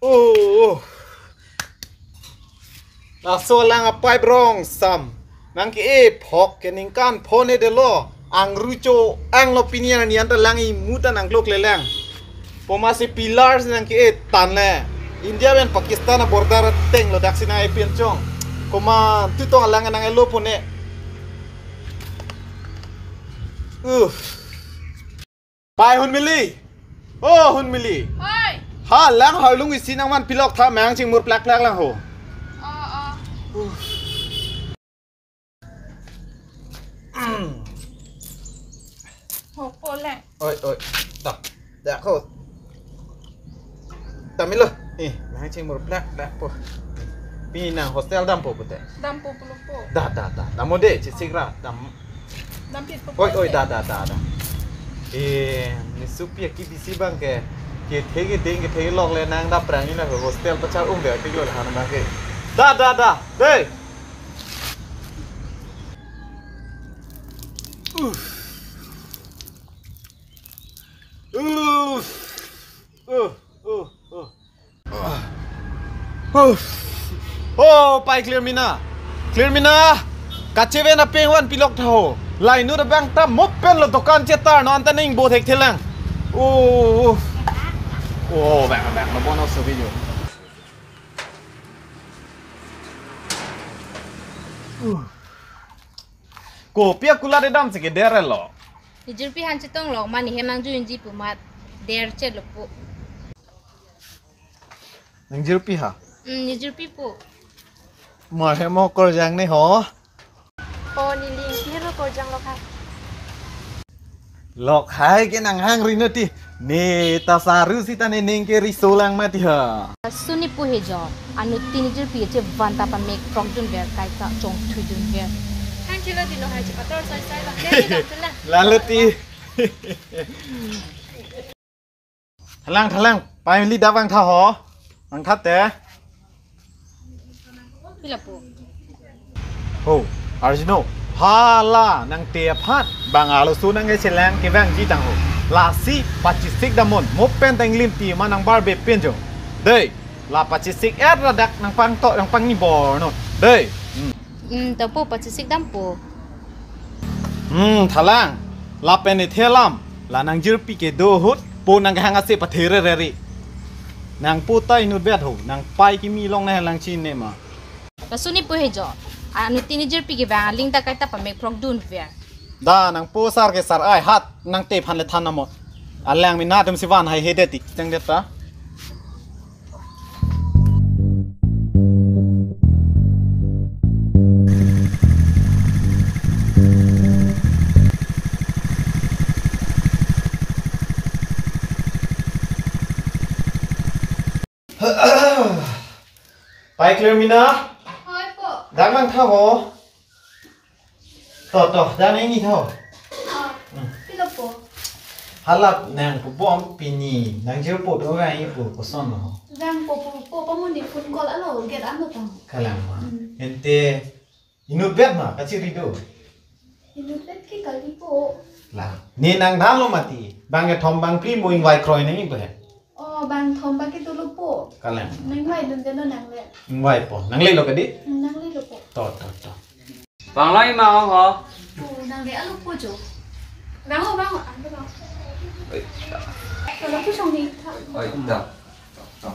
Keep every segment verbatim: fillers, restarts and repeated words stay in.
Oh, oh. Laso alang apipe rong sam. Nang ke-e phok ke ningkan phone delo. Angru cho-ang lo pini an nian ta lang imut an angklok le lang. Poma si pillar si nang ke-e tan le. India pen Pakistan a border ateng lo daksi nang epian chong. Koma tu tong alang nang elo pone. Uh. Pai Hunmili. Oh, Hunmili. Hoi. Ha, lang harlung isi nangman pilok tha meng chingmur plak plak lang ho. Oh, oh. Ho po le. Oi, oi. Da. Da ko. Damlo. Eh, meng chingmur plak plak po. Pini nang hostel dampo pute. Dampo pulo po. Da, da, da. Damde, chesik ra. Dam. Dampit po. Oi, oi, da, da, da, da. Eh, ni supi ki bisi bang ke. Kethe keding, kethe kelok le nang daprang ni na hostel pachar um be ke lo han ma ke. Da, da, da. Dei. Uff. Uff. Uh, uh, uh. Uff. Oh, pai Clear Mina. Clear Mina. Kacheven apeng van pilok tha ho. Lai nu da bang ta mo pen lo dokan chetar non ta ning bo thek thelang. Oh, oh. Oh, bang, bang, no bono so video. Uh. Kopi akula de dam si ke der lo. Ni jirpi han chetong lo, mane hem nang juin ji pu mat der che lo po. Nang jirpi ha? Mm, ni jirpi po. Mar hem mo korjang ne ho. O, neli ingkir lo korjang lo khai. Lok hai ke nang hang ri no ti. Ne ta saru sita ne ning ke riso lang mati ha. Suni pu he jo. Anuttin ni jirpi che van ta pamek prok dun ver kai ta chong thui dun ver. Hang chelo dino hai che pator sai sai lo. Neli dam tu na. Lalo ti. Thalang, thalang, pai li da vang tha ho. Vang tha te. Pila po. Ho, arjuno. Hala, nang te aphan. Bang alo su nang ke chelang ke vang ji tang ho. Lasi, pachesik damnon. Mo pen tang lim ti ma nang bar be pen jo. Dei, la pachesik et radak nang pangto, nang pangni bor no. Dei. Hmm. Hmm, ta po pachesik dam po. Hmm, thalang. Lapen ithe lam. La nang jirpi kedo ahut. Po nang kehang ase pathere reri. Nang po ta inut bet ho. Nang pai kimi long na lang chin ne ma. Laso ni po he jo. Anuttin ni jirpi ke bang aling ta kai ta pamek prok dun ver. Da nang po sar ke sar ai hat nang te phan le than namo. Alang mi na tum si van hai he det tik teng det ta. Pai Clear Mina. Hoi po. Dang lang tha ho. To, to, dan ini tho. Ah, hmm. Pilo po? Hala nang pu bom pini, nang jir po do ngai pu koson ho. Nang po po po pa mo ni phone call alo, get ano tang. Kalang ma. Hmm. Ente inut bet ma, kachiri do. Inut bet ke kali po. La, ni nang dan lo mati. Bang ke thom bang phli mo ingvai kroi nang ipo he. Oh, bang thom bang ke dolo po. Kalang. Nang vai dun delo nang le. Ingvai po. Nang le lo kadi? Hmm, nang le lo po. To, to, to. Bang lai ma ho. Oh, nang le alo po jo. Bang ho, bang ho, ang bang. Oi, ta. Kalau po song ni. Oi, ta. Ta, ta.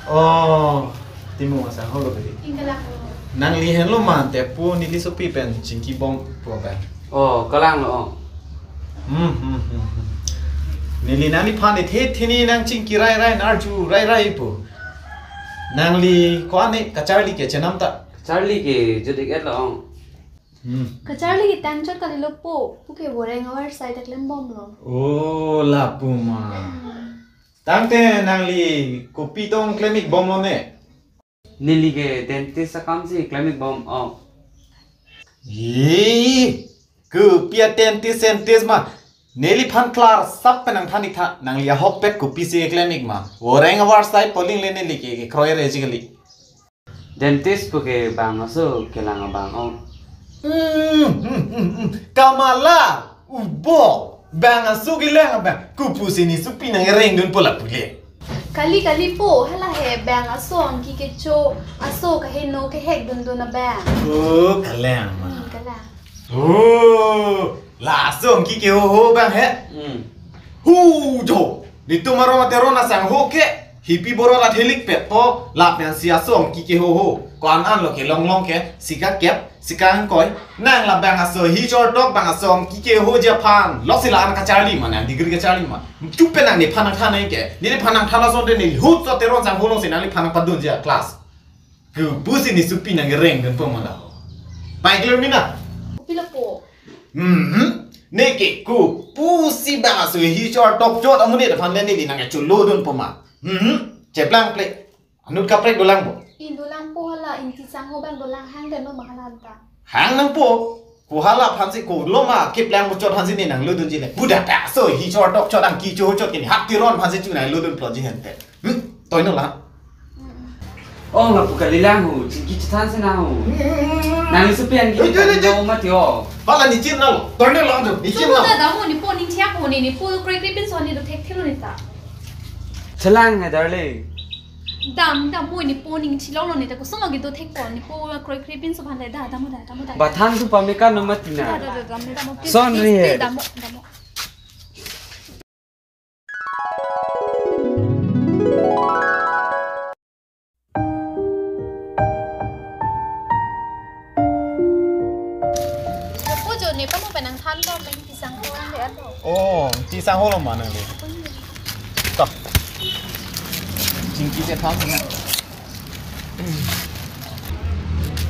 Oh, timu asang ho lo kadi. Ingkala ho. Nangli henlo ma te pu neli sopi pen chingki bom pu bang. Oh, kalang lo. Hmm, hmm, hmm, hmm. Neli nangliphan ithe thini nang chingki rai rai narju rai rai pu. Nangli ko-an ne kacharli ke chenam ta. Kacharli ke jut ik et lo ong. Hmm. Kacharli ke tangchot kali lo po. Pu ke boreng avar sai ta klem bom lo. Oh, lapu ma. Hmm. Tangte nangli kopi tong klem ik bom lo ne? Neli ke dentist akam si klem ik bom ong. Ye, kopi a dentist, dentist ma. Neliphan klar sap pen nang than ik tha, nangli ahokpet kopi si klem ik ma. Boreng avar sai poling le neli ke, ke kroi re ji kali. Dentist pu ke bang aso kelang abang ong. Hmm, hmm, hmm, hmm. Kamala, ubo. Bang aso kelang abang. Kopusi ne supi nang rengdunpo lapu le. Kali kali po, hala he bang aso angki kecho, aso kaheno kehek dundun abang. Oh, kalang ma. Hmm, kalang. Oh, laso angki keho ho bang he. Hmm. Hu jo. Netum arong ateron asangho ke. Hipi borot athelik pet po, lapen si aso angki keho ho. Ko-an an lo kelong long ke, si kakep, si kangkoi. Nang la bang aso hi chortok bang aso angki keho ji aphan. Lok si la-an kacharli ma nang, degree kacharli ma. Chup pen nang nephan nangthan nang ke. Ne nephan nangthan asonte ne hut so teron sangho long si nangliphan nangpadun ji a-class. Kopusi ne supi nang rengdunpo ma la ho. Pai kilo mina. Kopi lapu. Mhm. Ne ke kopusi bang aso hi chortok chot amonit aphan le neli nang kacholodunpo ma. Mhm. Cheplang ple. Anut kaprek dolang bo. Inut dolang po hala, ingti sangho bang dolang hang deno ma hala anta. Hang nangpo. Ko hala aphansi ko lo ma keplang bochot aphansi ne nanglodunji le. Puda ta aso hi chortok chot angki cho chot ke ne hap teron aphansi chu nanglodun plot ji hente. Hmm? Toino la. Mm-mm. Oh, lapu kalilang ho, chingki chethan si na ho. Mm-mm. Nang supi angki. Oi, oi, oi, oi. Dau mati ho. Hala ne chin na lo. Toino la jo, ne chin na lo. Sudah damo ne po ning thiak ho ne, ne po krekre pinso ne do thekthelo ne ta. Chelang hai darling. Dam, dam, mo ne po ning chilong lo ne ta, koson lo ke do thekpo, ne po krekre pinso aphan le da, damo da, damo da. Bathan su pameka no mati na. Da, da, da, damo, damo, please, son please, ri please, he. Damo, damo. Lapu jo ne pamo penang than lo, main pisang ko ang de alo. Oh, pisang ho lo ma nangli. To. Chingki chethan si na.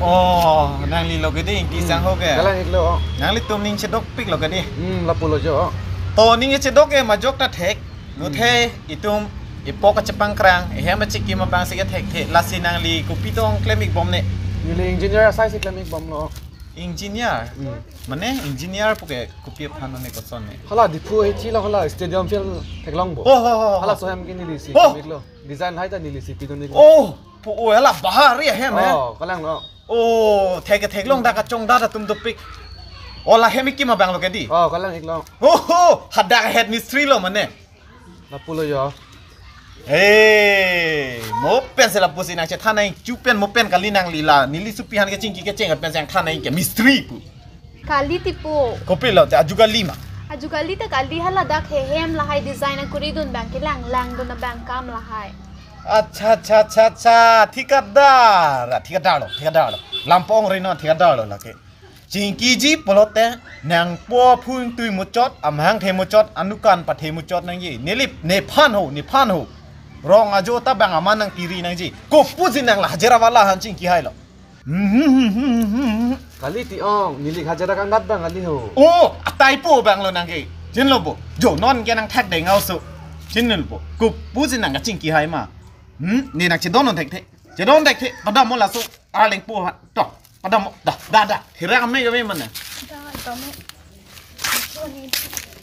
Oh, nangli lo ke di, pisang ho ke. Kalang iklo. Nanglitum ning chedokpik lo ke di. Hmm, lapu lo jo. To ning chedok ke majok ta thek. Nuthe, hmm, itum ipok kachepangkrang, ehem achikim abang si kethekthe, lasi nangli kopi tong klem ikbom ne? Neli engineer asai si klem ikbom lo. Engineer? Hmm. Mane engineer puke kopi aphan ne, koson ne? Hala Diphu ahithi lo, hala stadium field theklong bo. Oh, oh, oh, oh. Halaso ahem ke neli si, oh, klem iklo. Design hai ta neli si pidun iklo. Oh, pu, oh, hala bahari ahem, eh? Oh, kalang lo. Oh, thek theklong dak kachongdat atum dopik. Oh, la ahem ikim abang lo ke di? Oh, kalang iklo. Oh, ho, hadak head mistri lo mane. Lapu lo jo. Hey, mo pen si lapusi nang chethan nang chup pen mo pen kali nangli la. Neli supi aphan kechingki kecheng pen si nang than nang ke mistri pu. Kali ti po. Kopi lo te aju kali ma. Aju kali ta kali, hala dak hehem lahai design akuridun abang kelang langdun abang kam lahai. Accha, accha, accha, accha. Thikadar. Thikadar lo, thikadar lo. Lampong rino thikadar lo lake. Chingkiji pulote nangpo phung tui muchot, amahang the muchot, anukan pathe muchot nangji. Nelip, nephan ho, nephan ho. Rong ajo ta bang aman nang tiri nangji. Kopusi nang la hajira wala aphan chingki hai lo. Kali ti ong, neli hajira kangdat abang kali ho. Oh, atai po abang lo nang ke. Chin lo bo. Jo non ke nang thak deng auso. Chin lo bo. Kopusi nang kachingki hai ma. Hmm, ne nang chedon non thekthe. Chedon thekthe. Padam mo laso. Arleng po ha. To, padam mo. Da, da, da. Hira kame kame mana. Da, da mo.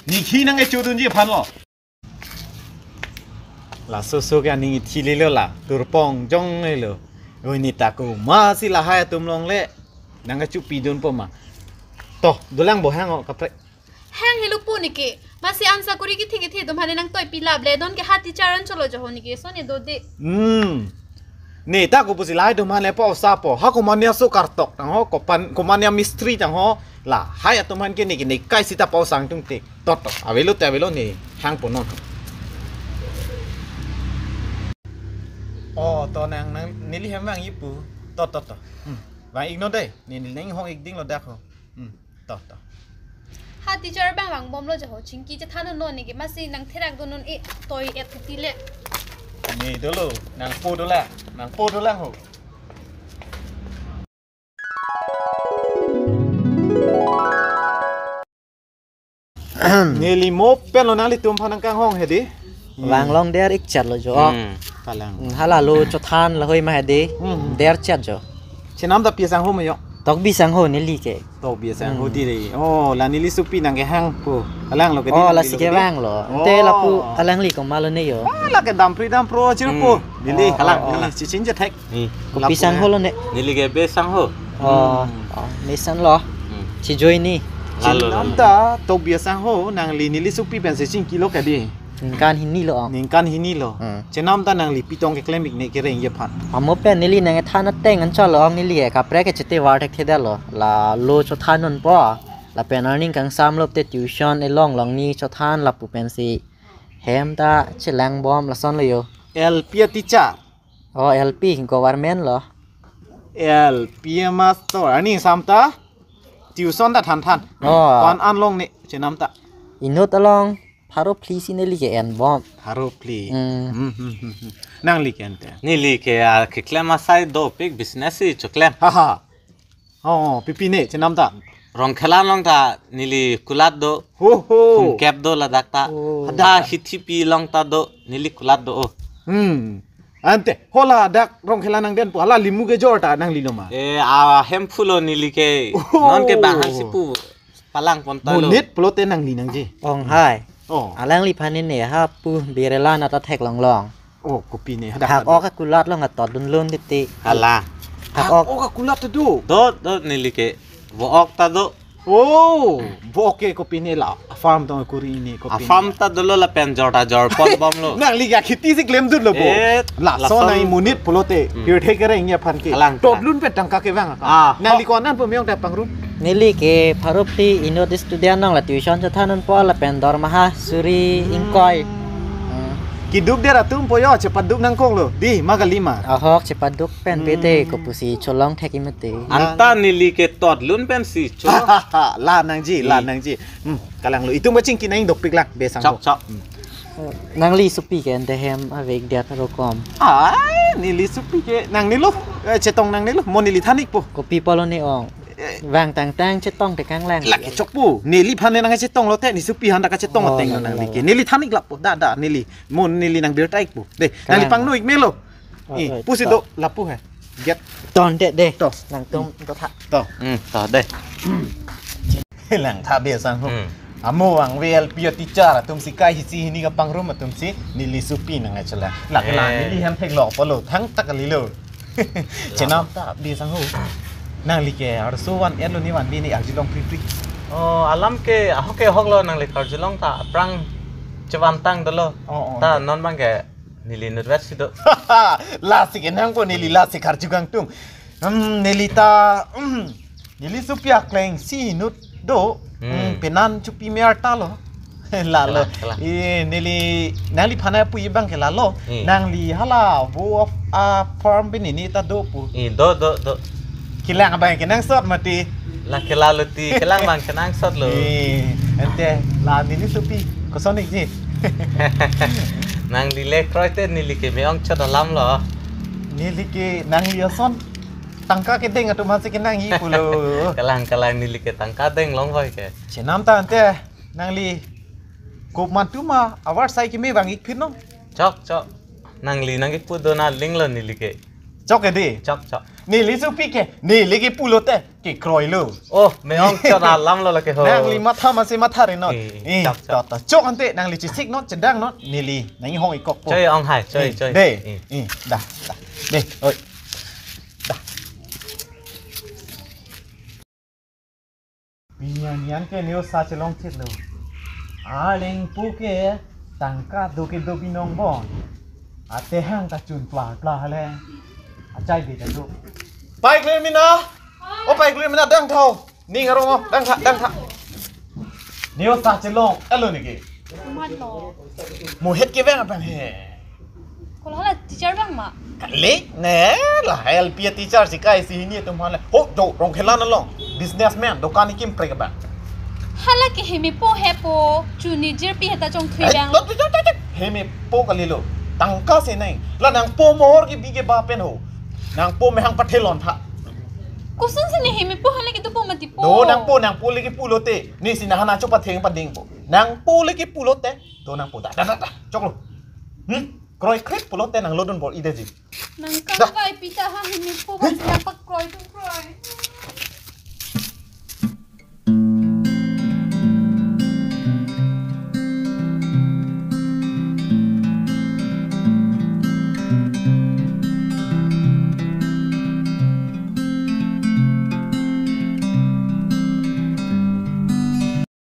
Ni khi nang e chodunji aphan lo. Laso so ke aning ithi lelo la. Turpong jong lelo. Oi ni ta komatsi lahai atum along le. Nang kachup pidunpo ma. To, dolang bo hang o kaprek. Hang helo po neke. Masi ansakuri kithi kithi atum aphan nang toi pilap le. Don ke hati charan cholo jo ho neke. So ne do de. Hmm. Ne ta kopusi lahai atum aphan le po sa po. Ha komat ne aso kartok tang ho, kopan, komat ne amistri tang ho. Lahai atum aphan ke neke ne kai sita po sang tung te. To to. Avelo te avelo ne hang po non. Oh, to nang, nang neli hem vang ipu. To to to. Hmm. Vang igno de. Ne neli nang hong ik ding lo dak ho. Hmm. To to. Ha teacher abang vangbom lo jo ho, chingki chethan non neke masi nang therak dun non e toi et ti le. Ne dolo, nang po dola, nang po dola ho. Neli mo pen lo nanglitum aphan nang kanghong hedi. Hmm. Vanglong der ik chat lo jo. Hmm. Kalang. Hmm, hala lo chothan lahoi ma hedi. Hmm. Der chat jo. Chenam ta pi asangho ma jo. Tokbi asangho neli ke. Tokbi asangho, hmm, di re. Oh, la neli supi nang kehang po. Kalang lo ke di. Oh, nang la neli si lo ke di kevang lo. Oh. Ante lapu alangli komat lo ne jo. Ah, la ke dampri dampro chiro po. Hmm. Neli, oh, kalang, oh, oh, neli chichin je thek. Hmm. Kopi asangho lo ne? Neli ke be asangho. Oh, hmm, oh, me asan lo. Hmm. Chijoi ni. Lalo, lalo. Chenam ta Tobias asangho, nangli neli sopi pensi chingkilo kadi. Ningkan hini lo, ong. Ningkan hini lo. Hmm. Chenam ta nangli pi tong keklem-ikne kereng-ji aphan? Amo pen neli nangkethan ateng anchot lo, ong, neli ke kaprek ke chete var thekthedetlo. La lo chothan unpo. Lapen arni kangsam lote tuition elong longni chothan lapu pensi hem ta chelangbom lason lo jo. L P a teacher. Oh, L P, government lo. L P a master. Arni kangsam ta tuition ta thanthan. Oh. Ko-an an longne chenam ta? Inut along pharo phli si neli ke-enbom. Pharo phli. Hmm. Hmm, hmm, hmm, hmm. Nangli ke-en te? Neli ke, ah, keklem asai dopik, business si choklem. Ha, ha. Oh, pipine chenam ta? Rongkhela along ta neli kulat do. Ho, ho. Phungkep do ladak ta. Oh. Hadak Hithipi along ta do, neli kulat do, oh. Hmm. Ante, hala dak Rongkhela nangdenpo, hala limu kejor ta nangli lo ma? Eh, ahemphu lo neli ke. Oh. Non ke bang hasi pu palangpon ta lo. Monit pulote nangli nangji. Ong hai. Oh. Alangliphan ne ha pu birela na ta theklong long. Oh, kopine hadak. Hak ok akulat long atot dunlun titi. Hala. Hak ok. Hak ok akulat ta do? Do, do, neli ke vo-ok ta do. Oh, vo-ok ke kopine la farm tong kuri ne, kopine? A-farm ta dolo lapen jor ta jorpon bomlo. Nangli ke kheti si klemdunlo bo. Eh, lason lason nangli monit pulote. Hmm. Pirthe kereng-ji aphan ke. Kalang, kalang. Totlun pen tangka kevang aka. Ah, nangli ho. Ko-an an pu me-ong ta pangrum? Neli ke pharo phli, inut student along la tuition chothan unpo lapen dormaha suri ingkoi. Hmm. Hmm. Keduk der atum po jo, chepaduk nangkoklo. Di, ma kali ma? Ahok, chepaduk pen bete, hmm, kopusi cholong thek-ik mete. Anta neli ke totlun pensi cho. La nangji, la, hmm, nangji. Hmm, kalanglo. Itum kachingki nang dopik lang, be asangho. Chok, chok. Hmm. Nangli sopi ke ante hem avek diat rokom. Ah, neli sopi ke nangne lo. Eh, chetong nangne lo. Mo neli than-ikpo. Kopi pulo ne, ong? Eh. Vang tangtang chetong tekang lang. Lake chokpo. Neliphan ne nangkachetong lote, ne sopi aphan ta kachetong, oh, ateng lo, nangli ke. Nangli than-ik lapo. Da, da, neli. Mo neli nangbirta-ikpo. De, nangli, kalang, pangno-ik melo. Oh, eh, oh, pusi to. Do lapu he. Get. Ton de, de. To. Nangtum, to tha. To. Hmm, to de. Lang tha be asangho. Hmm. Amo vangve L P a teacher atum si kai hisi hini kapangrum atum si neli sopi nangkachelak. Lake la, eh, neli hem theklong pulo, thangta kalilo. Chenam ta be asangho. Nangli ke arloso van-etlo, ne vanve, ne arjulong pripri? Oh, alam ke ahok ke ahok lo, nangli karjulong ta aphrang chevantang dolo. Oh, oh, ta, oh, non bang ke neli nutvet si do. Lasi ke nangpo, neli lasi karju kangtung. Hmm, neli ta, hmm, neli sopi akleng si inut do. Hmm. Hmm, penan chopi me arta lo. Lalo. Kalang, kalang. Eh, neli, nangliphan apu-i bang ke lalo. Hmm. Nangli hala vo of a farm pen ne ta do pu? Eh, do, do, do. Kelang abang kenangsot mati. La ke lalo ti, kelang bang kenangsot lo. Eh, ante la neli sopi koson-ikji? Nangli le kroite neli ke me-ong chot alam lo. Neli ke nangli ason tangka kedeng atum aphansi kenangji pulo. Kalang, kalang, neli ke tangka deng longvoi ke. Chenam ta ante nangli komat atum avarsai keme vang-ik phit non? Chok, chok. Nangli nangkipu do na linglo neli ke. Chok ke di? Chok, chok. Neli sopi ke, neli kipu lote kekroi lo. Oh, me-ong chot alam lo lake ho. Nangli matha masi matha ri non. Eh, eh, eh, chok, chok. To, to. Chok ante nangli chesik non, chedang non, neli nangkehong-ik kokpo. Choi ong hai, choi, eh, choi. De. Eh. Eh, da, da. De, oi. Da. Pini arni an ke ne osa chelong chit lo. Aleng pu ke tangka do kedo binong bon. Atehang ta chun pla pla le. Achai be ta do. Pai kle mina. O pai kle mina, dang tha. Ning arong o, dang tha, dang tha. Ne osa chelong, elo ne ke. Komat lo? Mo het kevang abang he. Ko la hala teacher bang ma? Kali, ne, la L P a teacher si kai hisi hini atum aphan le. Ho, do, Rongkhela along. Businessman, dokan kekim prek abang. Hala ke hemepo hepo, chuni jirpi heta chongthui, eh, bang. Tot, tot, tot, tot. Hemepo kalilo. Tangka si nang. La nangpo mohor kebi keba pen ho. Nangpo mehang pathelon tha. Koson si ne hemepo, hala ke dopo mati po? Do nangpo, nangpo le kipu lote. Ne si nahana chopatheng padingpo. Nangpo le kipu lote. Do nangpo, da, da, da, da. Choklo. Hmm? Kroikre pulote nang lodun bor-idetji. Nang, da, kangvai pita ha, hemepo aphan si nang pakroidun kroi.